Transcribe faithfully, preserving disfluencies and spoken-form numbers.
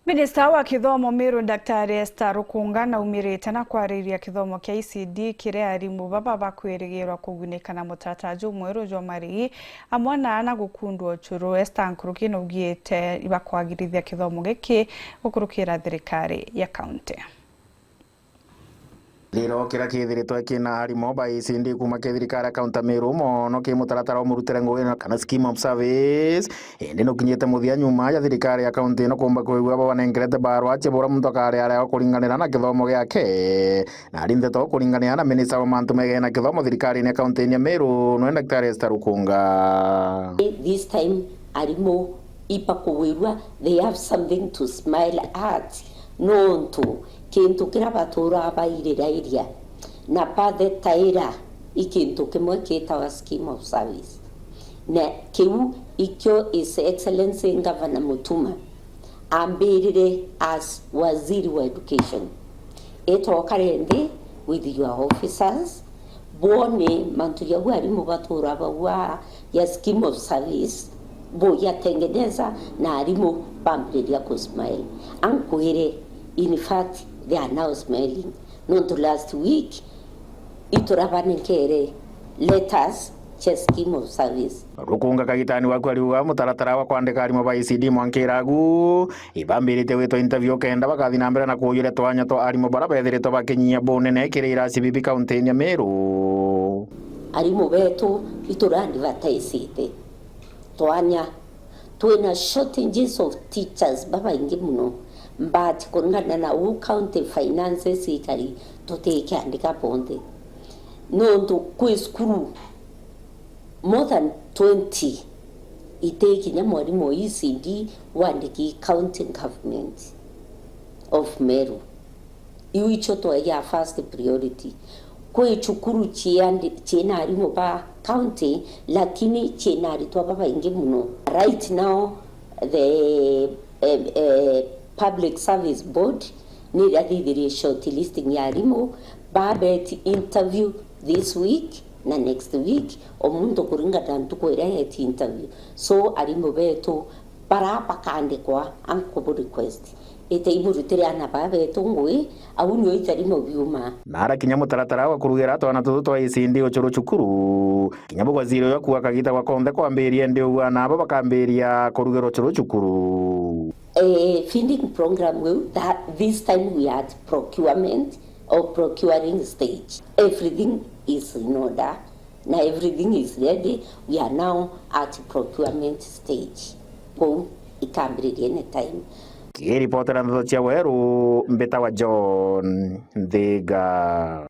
Minista wa kithomo Meru, Daktari Esther Rukunga, naumirite na kwariria kithomo kia E C D kiria arimu baba bakwirigirwa kugunika na mutaratara jumweru jwa marigi amwe na ana gukundwa ucuru. Esther nkuruki naugite ibakwagirithia kithomo giki gukurukira thirikari ya kaunti. Riro kiria kithiritwe kina arimu ba E C D kuma ki thirikari ya kaunti ya Meru mono ki mutaratara wa murutire ngugi na kana scheme of service, indi nukinyite muthia nyuma ya thirikari ya kaunti ino kumba kwigua babanengerete barua cia buria muntu akari aria kuringanira na kithomo giake. Na ari ndeto kuringanira na minista wa mantu megena kithomo thirikarine ya kaunti ya Meru, nwe Daktari Esther Rukunga. This time, arimu ibakuwirua, they have something to smile at. Nontu kintu kiria batura bairira iria na bathetaira i kintu kimwe kitawa scheme of service. Na kiu ikio His Excellency Governor Mutuma ambirire as waziri wa education. Itokare nthi with your officers, bwone mantu jau arimu batura baua ya scheme of service, buyatengeneza na arimu bambiriria kusmile. Ankwire, in fact, they are now smiling. Nontu last week iturabanenkere letters cia scheme of service. Rukunga kagitani waku ariuga mutaratara wa kwandika arimu ba E C D mwankiragu ibambirite gwitwa interview kenda bakathi na mbere na kuujuria twanya twa arimu bara bethiritwe bakinyia bunene kiri irasi bibi kaunti-ini ya Meru. Arimu betu ituradvertisite twanya, twina shortages of teachers babaingi muno, but kuringana na uu county finances ikari tutikiandika bonthe, nontu kwi cukuru more than twenty itikinya mwarimu wa E C D wandiki county government of Meru. Iu icio twaiga first priority. Kwi cukuru ciandi-, ciina arimu ba county, lakini ciina aritwa babaingi muno. Right now, the, eh, eh, Public Service Board ni irathithirie shortlisting ya arimu, babeti interview this week na next week, o muntu kuringana na ntuku iria yeti interview. So, arimu betu bara bakandikwa, ankubu request, ite iburutire ana baa betu ngui, au nio itari mubiuma. Na arakinya mutaratara wa kurugira twana tutu twa E C D ucuru cukuru, kinya bu waziri uyu akuga kagita gwa konthe kwambiria ndi ugua na abo bakambiria kurugira ucuru cukuru. Eh, feeding program will, that this time we are at procurement or procuring stage. Everything is in order. Na everything is ready, we are now at procurement stage. Kou ikambiriria any time. Kiripotera ndeto cia Weru, mbitawa John Nthiga.